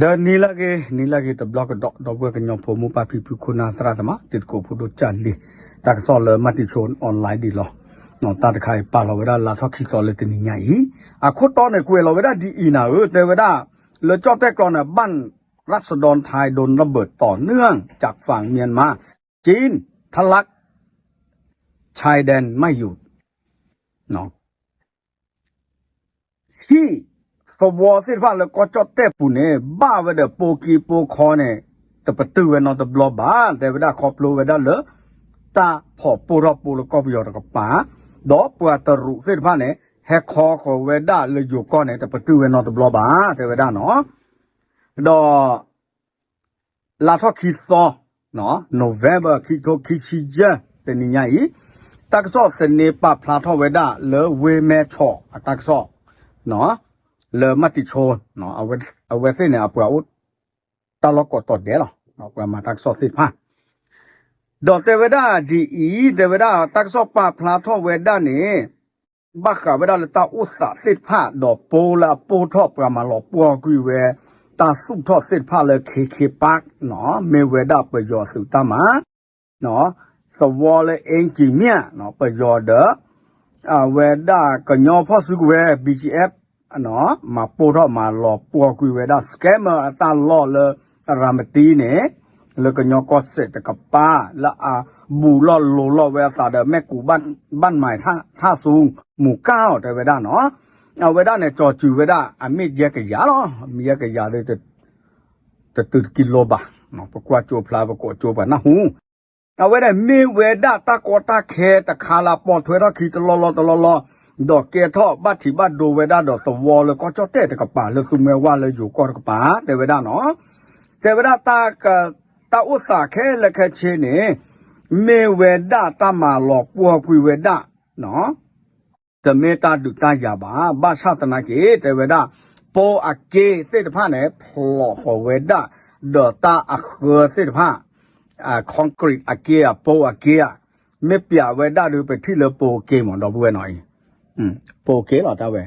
ဒီးနံၤလၢအဂ့ၤ နံၤလၢအဂ့ၤတဘျီကဒီး ဒီပုၢ်ဝဲၢ်ကညီဖိ မိၢ်ပၢ်ဖံဖု ခိၣ်နၢ်သရၣ်သမါ တံၤသကိးဖိဒိၣ်ကၢ်လံၤ တၢ်ကစီၣ်လၢ မၤတံၤဆိ online ဒံးလီၤ. တၢ်တခါအံၤ ပာ်လီၤဝဲဒၣ်လါထီၣ်ခံသီလၢတနံၤညါအံၤ အခိၣ်တီန့ၣ် ကွဲးလီၤဝဲဒၣ်ဒ်အံၤနၤဧၢ တဲဝဲဒၣ် လၢကၠီၣ်တဲၣ်ကျီန့ၣ် บ้านราษฎรไทยโดนระเบิดต่อเนื่องจากฝั่งเมียนมา จีนทะลักชายแดนไม่หยุด ဟံၣ်သဝီသ့ၣ်တဖၣ်လၢကီၢ်ကၠီၣ်တဲၣ်ပူၤန့ၣ် ဘၣ်ဝဲဒီးပိာ်က့ၤပိာ်ခီန့ၣ် တပတုာ်ဝဲနီတဘျီဘၣ် တဲဝဲဒၣ်ခီဖျိဝဲဒၣ်လၢ တၢ်ဖီၣ်ပိၢ်ထီၣ်ပိာ်လၢကီၢ်ပယီၤတကပၤ ဒီးပှၤတရူးသ့ၣ်တဖၣ်န့ၣ် ဟဲခီဃီၤဝဲဒၣ်လၢယိၤကီၢ်န့ၣ် တပတုာ်ဝဲနီတဘျီဘၣ် တဲဝဲဒၣ်နီၤ. ဒီး လါထီၣ်ခံသီ November ခံထိခံဆံယဲၢ် တနံၤညါအံၤ တၢ်ကစီၣ်သန့ပာ်ဖျါထီၣ်ဝဲဒၣ်လၢဝ့ၢ်မဲၢ်ဆီးအတၢ်ကစီၣ် လၢမၤတံၤဆိ အဝဲသ့ၣ်န့ၣ် အပှၤအိၣ်တၢ်လီၢ်ကိးတီၤဒဲးလီၤ ပှၤမၤတၢ်ကစီၣ်သ့ၣ်တဖၣ် ဒီးတဲဝဲဒၣ်ဒ်အံၤ တဲဝဲဒၣ်တၢ်ကစီၣ်ပာ်ဖျါထီၣ်ဝဲဒၣ်န့ၣ် ဘၣ်ဃးဝဲဒၣ်လၢတၢ်အိၣ်သးသ့ၣ်တဖၣ် ဒီးပိလၢအပိၢ်ထီၣ်ပှၤမၤလီၤပှီၢ်ကွံာ်ဝဲ တၢ်သူၣ်ထီၣ်သ့ၣ်တဖၣ်လၢ ခ့ခ့ပၢ် မ့ၢ်ဝဲဒၣ်ပယီၤအသုးတၢ်မၤ သဝီလၢ အ့ကံမၠၣ် ပယီၤဒီး အဝဲဒၣ်ကညီဖီၣ်စုကဝဲၤ BGF မၤပိၢ်ထီၣ်မၤလီၤပှီၢ်ကွံာ်ဝဲဒၣ် scammer အတၢ်လီၢ်လၢ ရၤမတံန့ၣ် လၢကညီကီၢ်စဲၣ်တကပၤ လၢအဘူးလီၢ်လိၤလီၢ်ဝဲအသးဒီး မ့ၢ်ကူးဘၣ်မၤထၣ်ဆူ မူၤကၢ်အီၤ တဲဝဲဒၣ်နီၤ. အဝဲဒၣ်န့ၣ် ကၠီၤစုၤဝဲဒၣ် အမ့ၢ်ယဲၢ်ကယၤလီၤ. ယဲၢ်ကယၤဒီး တတုၤတကံလိဘၣ်, ပကွၢ်ကၠိဖျါ ပကိးကၠိပှၤနၢ်ဟူ အဝဲဒၣ်မ့ၢ်ဝဲဒၣ်တၢ်ကီတၢ်ခဲတခါလၢအပိာ်ထွဲထီၣ်ခံတလီၢ်လီၢ်တလီၢ်လီၢ်, ဒီးကဲထီၣ်ဘၣ်ထံးဘၣ်ဒိဝဲဒၣ်ဒီးသဝီလၢကီၢ်ကၠီၣ်တဲၣ်တကပၤ လၢသူမွဲဝၢ်လၢယိၤကီၢ်တကပၤ တဲဝဲဒၣ်နီၤ. တဲဝဲဒၣ် တၢ်အိၣ်သးခဲလၢာ်ခဲဆ့န့ၣ် မ့ၢ်ဝဲဒၣ်တၢ်မၤလီၤပှီၢ်ကွံာ်ဝဲဒၣ် တမ့ၢ်တၢ်ဒုးတၢ်ယၤဘၣ်. ဘၣ်ဆၣ်သနာ်က့ တဲဝဲဒၣ် ပိအက့သ့ၣ်တဖၣ်န့ၣ် ဖျိးဃီၤဝဲဒၣ် ဒီးတၢ်အဃၢသ့ၣ်တဖၣ် concrete အက့ဧါ ပိအက့ဧါ, မ့ၢ်ပျးဝဲဒၣ်ဒီး ပထံၣ်လၢပိအက့မး ဒီပုၢ်ဝဲၢ်နီၤအံၤ, ပိအက့လီၤ တၢ်ဝဲ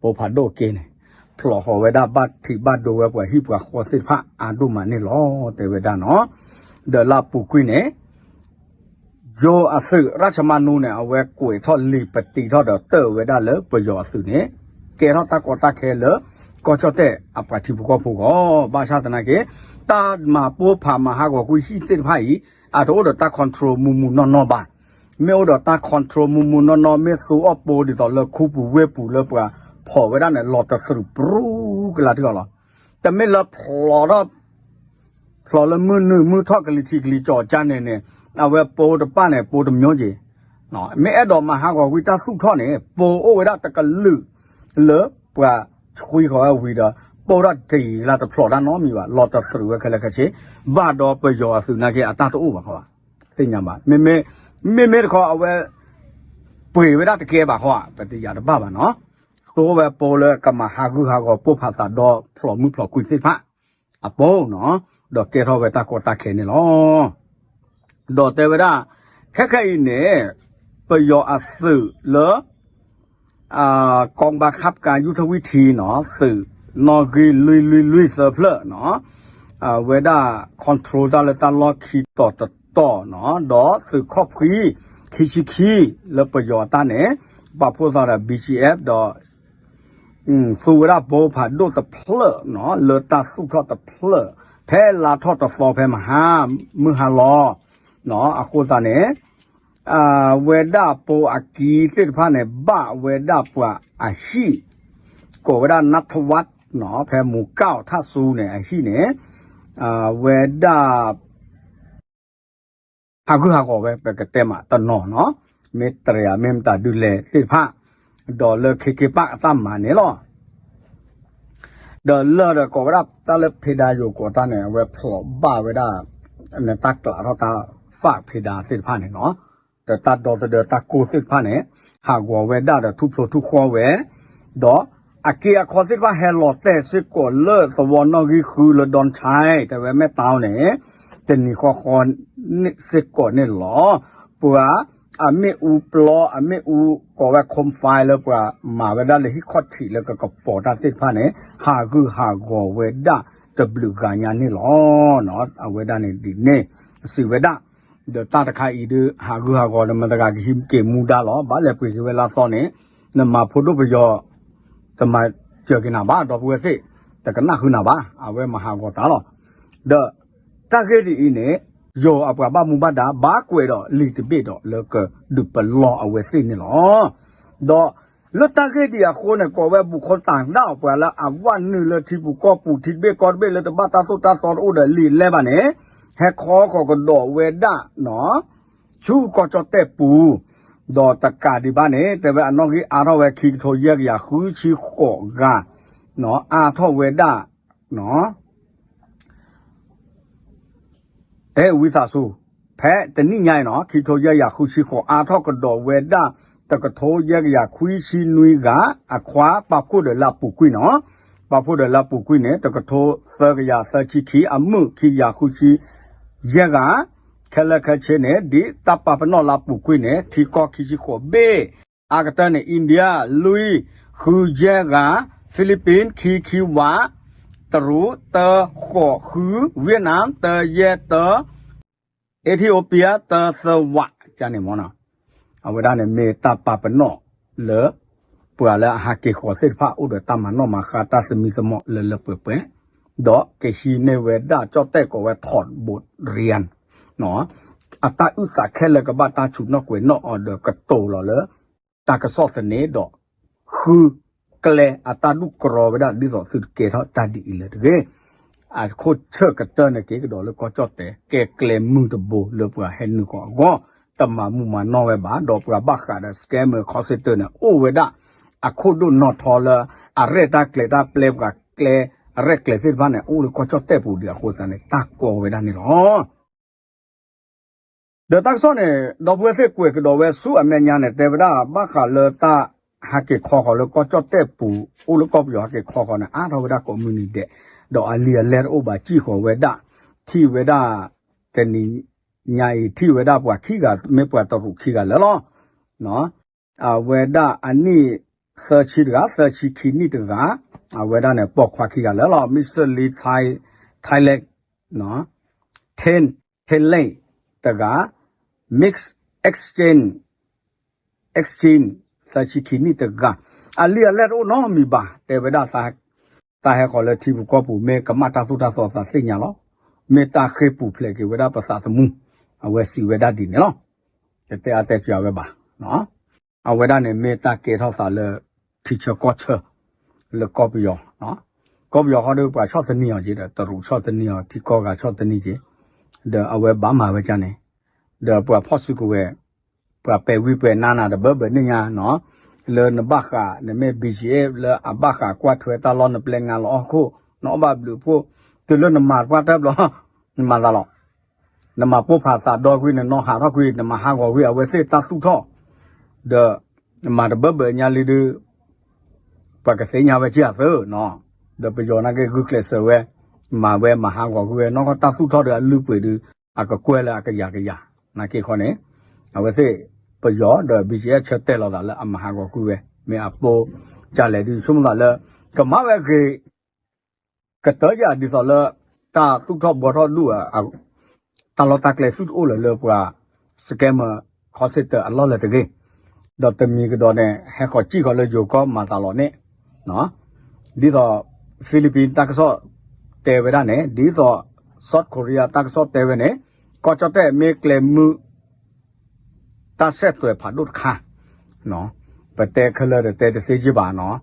ပိဖးဒိၣ်အက့န့ၣ် ဖျိးဃီၤဝဲဒၣ်ဘၣ်ထံးဘၣ်ဒိဝဲပှၤဟံၣ်ပှၤဃီသ့ၣ်တဖၣ်အါဒိၣ်မးန့ၣ်လီၤ တဲဝဲဒၣ်နီၤ. ဒီးလၢအပူၤကွံာ်န့ၣ် ယိၤအသုး ရၢၣ်ချမါနူန့ၣ် အဝဲကွဲးထီၣ်လံာ်ပတံထီၣ်ဒီးတၢၢ်ဝဲဒၣ်လၢပယီၤအသုးန့ၣ် ကဲထီၣ်တၢ်ကီတၢ်ခဲလၢ ကီၢ်ကၠီၣ်တဲၣ်အပှၤထံဖိကီၢ်ဖိအဂီၢ်. ဘၣ်ဆၣ်သနာ်က့ တၢ်မၤပိၢ်ဖးမၤဟးဂီၤကွံာ်ဟံၣ်သ့ၣ်တဖၣ်အံၤ အတအိၣ်ဒီးတၢ် control မုာ်မုာ်နီၢ်နီၢ်ဘၣ်. မ့ၢ်အိၣ်ဒီးတၢ် control မုာ်မုာ်နီၢ်နီၢ် မ့ၢ်သူအီၣ်ပိဒ်သိးလၢခူပူၤဝ့ၢ်ပူၤလၢပှၤဖီၣ်ဝဲဒၣ်န့ၣ် လီၤတသရူးပြူကလါထံၣ်အီၤလီၤ. တမ့ၢ်လၢဖျိးထီၣ် ဖျိးလၢမုၢ်နုာ်မုၢ်ထီၣ်ကလံၤထံးကလံၤကၠီၤကၠါန့ၣ်န့ၣ် အဝဲပိတပၣ်န့ၣ် ပိတမျိုးက့ၤ, မ့ၢ်အဲၣ်ဒိးမၤဟးဂီၤကွံာ်တၢ်သူၣ်ထီၣ်န့ၣ် ပိအိၣ်ဝဲဒၣ်တကလုာ်လၢပှၤဆှံဃီၤဝဲဝံၤဒီး ပိထီၣ်တ့ၢ်လၢတဖျိးတၢ်နီတမံၤဘၣ် လီၤတသရူးဝဲခဲလၢာ်ခဲဆ့, ဘၣ်ဒီးပယီၤအသုးနာ်က့အတၢ်တအိၣ်ဘၣ်ဃီဘၣ်, သ့ၣ်ညါဘၣ်. မ့မ့ၢ် မ့မ့ၢ်တခီအဝဲ ပှ့ၤဝဲဒၣ်တကဲဘၣ်ဃီဧါ ပတယာ်တဘၣ်ဘၣ်နီၤ. သိဝဲပိလၢကမၤဟးဂူာ်ဟးဂီၤပိၢ်ဖးသးဒီး ဖျိးမုၢ်ဖျိးကွံာ်သ့ၣ်တဖၣ်အပိနီၤ, ဒီးကဲထီၣ်ဝဲတၢ်ကီတၢ်ခဲန့ၣ်လီၤ. ဒီးတဲဝဲဒၣ် ခဲခဲအံၤန့ၣ် ပယီၤအသုးလၢ กองบังคับการยุทธวิธีနီၤ သုးနီၣ်ဂံၢ်လွံၢ်လွံၢ်လွံၢ်သၢဖျၢၣ်နီၤ အဝဲဒၣ် control တၢ်လၢတၢ်လီၢ်ခံတီၤတတီၤနီၤ ဒီးသုးခီၣ်ဖှံ ခံဆံခံ လၢပယီၤအတၢ်န့ၣ် ပာ်ဖှိၣ်သးဒီး BGF ဒီး သူဝဲဒၣ်ပိဖးဒိၣ်တဖျၢၣ်နီၤ လၢတၢ်သူၣ်ထီၣ်တဖျၢၣ် ဖဲလါထီၣ်တသီဖဲမဟါ မုၢ်ဟါလီၤနီၤ အဃိသတးန့ၣ် ဝဲဒၣ်ပိအက့သ့ၣ်တဖၣ်န့ၣ် ဘၣ်ဝဲဒၣ်ပှၤအဟံၣ် ကိးဝဲဒၣ် နါထဝးနီၤ ဖဲမူၤကၢ်အီၤထၣ်ဆူန့ၣ် အဟံၣ်န့ၣ် ဝဲဒၣ် ဟးဂူာ်ဟးဂီၤဝဲ ပကတဲမးတနီၤနီၤ မ့ၢ်တြဲၤမ့ၢ်မတၤဒုးလဲၣ်သ့ၣ်တဖၣ် ဒီးလၢခ့ခ့ပၢ်အတၢ်မၤန့ၣ်လီၤ. ဒီးလၢဒီးကိးဝဲဒၣ်တၢ်လၢဖ့ဒါယိၤကိးတၢ်န့ၣ် အဝဲဖျိးဘၣ်ဝဲဒၣ် နတၢ်ကျးထီၣ်တၢ် ဖးဖ့ဒါသ့ၣ်တဖၣ်န့ၣ်နီၤ ဒီးတၢ်ဒီသဒၢတၢ်ကိၢ်သ့ၣ်တဖၣ်န့ၣ် ဟးဂီၤဝဲဒၣ်ဒီးထူၣ်ဖျိထူၣ်ဃီဝဲ ဒီးအက့အခီသ့ၣ်တဖၣ်ဟဲလီၤတဲာ်စ့ၢ်ကီးလၢသဝီနီၣ်ဂံၢ်ဃုလၢ ဒွန်ထၢၣ် တဲဝဲမဲၢ်တီန့ၣ် တနံၤဃီဃီစ့ၢ်ကီးန့ၣ်လီၤ. ပှၤ အမ့ၣ်အူပျီ အမ့ၣ်အူကိးဝဲ coma လၢပှၤမၤဝဲဒၣ်လၢဟံၣ်ခီၣ်ထံးလၢကကပီၤတၢ်သ့ၣ်တဖၣ်န့ၣ် ဟးဂူာ်ဟးဂီၤဝဲဒၣ်တဘျုးဂၤညါန့ၣ်လီၤ. အဝဲဒၣ်န့ၣ်ဒ်န့ၣ် စံးဝဲဒၣ် ဒီးတၢ်တခါအံၤဒုး ဟးဂူာ်ဟးဂီၤန့ၣ် မတၤတဂၤကဟံးက့ၤမူဒါလီၤ. ဘၣ်လဲၤပှ့ၤက့ၤဝဲလၢအသီန့ၣ် နမၤဖိဒိၣ်ပယီၤ တမၤစၢၤက့ၤနၤဘၣ် ဒီပုၢ်ဝဲၢ်သ့ၣ် တကနၣ်ဃုနၤဘၣ် အဝဲမၤဟးဂီၤတၢ်လီၤ. ဒီးတၢ်ဂ့ၢ်ဒ်အံၤန့ၣ် ယိၤအပှၤဘၣ်မူဘၣ်ဒါ ဘၣ်ကွဲးဒီးလံာ်တဘ့ၣ်ဒီးလၢကဒုးပလီၢ်အဝဲသ့ၣ်န့ၣ်လီၤ. ဒီးလၢတၢ်ဂ့ၢ်ဒ်အံၤအဃိန့ၣ် ကိးဝဲ ဘူၣ်ခိတၢ်ဒၣ်အီၤ ပှၤလၢအဝဲနုာ်လၢထံပူၤကီၢ်ပူၤ ထံတဘ့ၣ်ကီၢ်တဘ့ၣ်လၢတဘၣ်တၢ်သိၣ်တၢ်သီတအိၣ်ဒီးလံာ်လဲၢ်ဘၣ်န့ၣ် ဟဲခီဃီၤကဒီးဝဲဒၣ် ဆူကီၢ်ကၠီၣ်တဲၣ်ပူၤ ဒီးတကးဒံးဘၣ်န့ၣ် တဲဝဲအနီၣ်ဂံၢ်အါထီၣ်ဝဲ ခံကထိယဲၢ်ကယၤဃုဆံဃိးဂၤ အါထီၣ်ဝဲဒၣ် အဲ ဝံသးစူၤ ဖဲတနံၣ်ညါအံၤနီၤ ခံကထိယဲၢ်ကယၤဃုဆံဃိး အါထီၣ်ကဒီးဝဲဒၣ် တကထိယဲၢ်ကယၤခွံဆံနွံဂၤ အခွါပာ်ဖှိၣ်ဒီးလၢအပူၤကွံာ်နီၤ ပာ်ဖှိၣ်ဒီးလၢအပူၤကွံာ်န့ၣ် တကထိသၢကယၤသၢဆံခံ အမုၢ်ခံကယၤဃုဆံယဲၢ်ဂၤ ခဲလၢာ်ခဲဆ့န့ၣ် ဒ်တၢ်ပာ်ပနီၣ်လၢအပူၤကွံာ်န့ၣ် ထံကီၢ်ခံဆံဃိးဘ့ၣ် အါကတၢၢ်န့ၣ် India လွံၢ် ဃုယဲၢ်ဂၤ Philippines ခံ ခံဝး တရူး တၢ ဃိး ဃု Vietnam တၢ ယဲၢ် တၢ Ethiopia တၢ သၢ ဝး ကန့ၣ်မ့ၢ်နီၤ အဝဲဒၣ်န့ၣ်မ့ၢ်တၢ်ပာ်ပနီၣ်လၢ ပှၤလၢအဟးက့ၤဃီၤသ့ၣ်တဖၣ်အိၣ်ဒီးတၢ်မၤနီၣ်မၤဃါတၢ်သမံသမိးလၢလၢပှဲၤပှဲၤ ဒီးကဟံးန့ၢ်ဝဲဒၣ်ကၠီၣ်တဲၣ်ကိးဝဲ ထီးဘိးရံယၣ် အတၢ်အုၣ်သးခဲလၢာ်ကဘၣ်တၢ်ဆူးနီၣ်ကွဲးနီၣ်အီၤဒီးကတိၤလီၤလၢ တၢ်ကစီၣ်သန့ဒီး ဃုကျဲအတၢ်ဒူၣ်ကြီဝဲဒၣ်ဒ်သိးသုတကဲထီၣ်တၢ်ဒ်အံၤလၢၤတဂ့ၤ အခိၣ်ဆၢၣ်ကတၢၢ်န့ၣ်က့ၤကဒီးလၢကီၢ်ကၠီၣ်တဲၣ် ကဲကျဲမုၢ်တဘိလၢပှၤဟဲနုာ်ဃီၤအဂီၢ် တမၤမူးမၤနီၣ်ဝဲဘၣ် ဒီးပှၤဘၣ်ဃးဒီး scammer call center န့ၣ် အိၣ်ဝဲဒၣ် အခိၣ်ဒိၣ်နီၢ်ထီလၢ အရဲၣ်တၢ်ကျဲၤတၢ်ပျဲပှၤကျဲ အရဲၣ်ကျဲၤသ့ၣ်တဖၣ်န့ၣ် အိၣ်လၢကီၢ်ကၠီၣ်တဲၣ်ပူၤဒံးအဃိသတးန့ၣ် တၢ်ကီဝဲဒၣ်န့ၣ်လီၤ. ဒီးတၢ်ကစီၣ်န့ၣ် ဒီပုၢ်ဝဲၢ်သ့ၣ်ကွဲးကဒီးဝဲဆူအမဲာ်ညါန့ၣ် တဲဝဲဒၣ် ဘၣ်ဃးလၢတၢ်ဟးက့ၤခီဃီၤလၢကီၢ်ကၠီၣ်တဲၣ်ပူၤ အိၣ်လၢကီၢ်ပယီၤဟးက့ၤခီဃီၤန့ၣ် အါထီၣ်ဝဲဒၣ်ကိးမုၢ်နံၤဒဲး ဒီးအလံာ်အလဲၢ်တအိၣ်ဘၣ် စံၣ်ဃီၤဝဲဒၣ် ထံၣ်ဝဲဒၣ် တနံၤညါအံၤ ထံၣ်ဝဲဒၣ်ပှၤခံဂၤ မ့ၢ်ပှၤတရူးခံဂၤလၢာ်လီၤ. အဝဲဒၣ်အနံၣ်သၢဆံတဂၤ သၢဆံခံနံၣ်တဂၤ အဝဲဒၣ်န့ၣ် ပိာ်ခွါခံဂၤလၢာ်လီၤ Mister Lee Thai Thailand Ten Ten Lane တဂၤ Mix Exchange Exchange သၢဆံခံနံၣ်တဂၤ အလံာ်အလဲၢ်တအိၣ်နီတမံၤဘၣ် တဲဝဲဒၣ် တၢ်ဟဲဃီၤလၢထံပူၤကီၢ်ပူၤ မ့ၢ်ကမၣ်တၢ်သိၣ်တၢ်သီသးသ့ၣ်ညါလီၤ. မ့ၢ်တၢ်ဃ့ၢ်ပူၤဖျဲးက့ၤဝဲဒၣ်ပသးသမူ အဝဲစံးဝဲဒၣ်ဒ်န့ၣ်လီၤ. တတဲအါတဲစှၤဝဲဘၣ်. အဝဲဒၣ်န့ၣ်မ့ၢ်တၢ်ကဲထီၣ်သးလၢ ထံဆၢကီၢ်ဆၢ လၢကီၢ်ပယီၤ ကီၢ်ပယီၤဃီဒီးပှၤဆီၣ်သနံးအီၤက့ၤဒီး တရူးဆီၣ်သနံးအီၤ ထံကီၢ်ဂၤဆီၣ်သနံးက့ၤ ဒီးအဝဲဘၣ်မၤဝဲဒ်န့ၣ် ဒီးပှၤဖီၣ်စုကဝဲၤ ပှၤပဲာ်ဝံပှဲၤနါနၤတဘၢဘၢန့ၣ်ညါနီၤ လၢနဘၣ်ဃး နမ့ၢ် ဘီၣ်ကၠီၣ်အဲၣ် လၢအဘၣ်ဃးကွၢ်ထွဲတၢ်လီၢ် နပျဲငါလီၤဟီၣ်ခိၣ် နအီၣ်ဘၣ်ဘျုးဖှိၣ် တုၤလၢနမၤပှၢ်တၢ်ဘျီ နမၤသးလီၤ နမၤပိၢ်ဖးသးဒီကွံာ် နနီၢ်ဟးထီၣ်ကွံာ် နမၤဟးဂီၤကွံာ်အဝဲသ့ၣ်တၢ်သူၣ်ထီၣ် ဒီး မၤတဘၢဘၢညါလံဒုး ပှၤကသ့ၣ်ညါဝဲက့ၤအသၢနီၤ ဒီးပယီၤနာ်က့ဂုာ်ကျဲးစၢးဝဲ မၤဝဲမၤဟးဂီၤကွံာ်ဝဲ နီၢ်ကီၢ်တၢ်သူၣ်ထီၣ်ဒီးအလုၢ်အပှ့ၤဒုး အကကွဲၢ်လၢအကယၤကယၤ နာ်က့ခီန့ၣ် အဝဲသ့ၣ် ပယီၤဒီး ဘီၣ်ကၠီၣ်အဲၣ် ဆၢတဲာ်လီၤသးလၢအမၤဟးဂီၤကွံာ်ဝဲ မ့ၢ်အပိကၢ်လဲၣ်ဒုး ဆိကမိၣ်သးလၢ ကမၤဝဲအဂ့ၤ ကတၢၢ်ယၤဒ်သိးလၢ တၢ်သူၣ်ထီၣ်ဘှီထီၣ်ဒူၣ် တၢ်လီၢ်တၢ်ကျဲသုတအိၣ်လၢၤလၢပှၤ scammer call center အလီၢ်လၢၤတဂ့ၤ ဒီးတမံၤကဒီးန့ၣ် ဟဲဃီၤစံၣ်ဃီၤလၢယိၤကီၢ်မၤသးလီၤန့ၣ် ဒ်သိး Philippines တၢ်ကစီၣ်တဲဝဲဒၣ်န့ၣ် ဒ်သိး South Korea တၢ်ကစီၣ်တဲဝဲန့ၣ် ကီၢ်ကၠီၣ်တဲၣ်မ့ၢ်ကျဲမုၢ် တၢ်ဆဲးသွဲးဖးဒိၣ်တခါ ပတဲခဲလၢာ်ဒီးတဲတသ့က့ဘၣ်နီၤ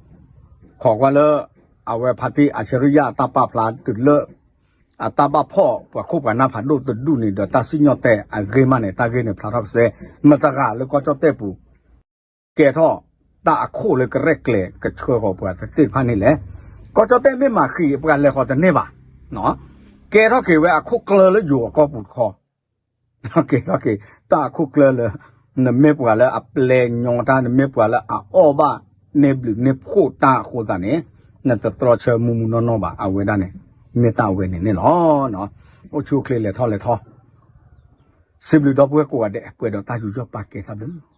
ခိးကွၢ်လၢ အဝဲဖါတံၢ်အၡရံယၣ်အတၢ်ပာ်ဖျါတုၤလၢ အတၢ်ဘၣ်ဖီၣ်ပှၤခိၣ်ပှၤနၢ်ဖးဒိၣ်တဒူၣ်န့ၣ်ဒီးတၢ်စံၣ်ညီၣ်တဲာ်အဂ့ၢ်မးန့ၣ် တၢ်ဂ့ၢ်န့ၣ်ဖျါထီၣ်ကစဲ မတၤတဂၤလၢကီၢ်ကၠီၣ်တဲၣ်ပူၤ ကဲထီၣ်တၢ်အခိၣ်လၢကရဲၣ်ကျဲၤကဆှၢဃီၤပှၤသ့ၣ်တဖၣ်န့ၣ်လဲၣ် ကီၢ်ကၠီၣ်တဲၣ်မ့ၢ်မၤဃံးပှၤလဲၤဃီၤတန့ၢ်ဘၣ် ကဲထီၣ်က့ၤဝဲအခိၣ်ကျၢၢ်လၢယိၤအကီၢ်ပူၤတခီ ကဲထီၣ်က့ၤ တၢ်အခိၣ်ကျၢၢ်လၢ နမ့ၢ်ပှၤလၢအပျဲညီတၢ် နမ့ၢ်ပှၤလၢအအီၣ်ဘၣ်န့ၢ်ဘျုးန့ၢ်ဖှိၣ်တၢ်အဃိသတးန့ၣ် နတတြီဆၢမူးမူးနီၢ်နီၢ်ဘၣ် အဝဲဒၣ်န့ၣ် မ့ၢ်တၢ်အဝဲန့ၣ်န့ၣ်လီၤ. အိၣ်ဆူၣ်အိၣ်ချ့လဲၤထီၣ်လဲၤထီၣ် စံးဘျုးဒီပုၢ်ဝဲၢ်ကိးဂၤဒဲး ပှဲၤဒီးတၢ်ယူးယီၣ်ပာ်ကဲသးဘျုး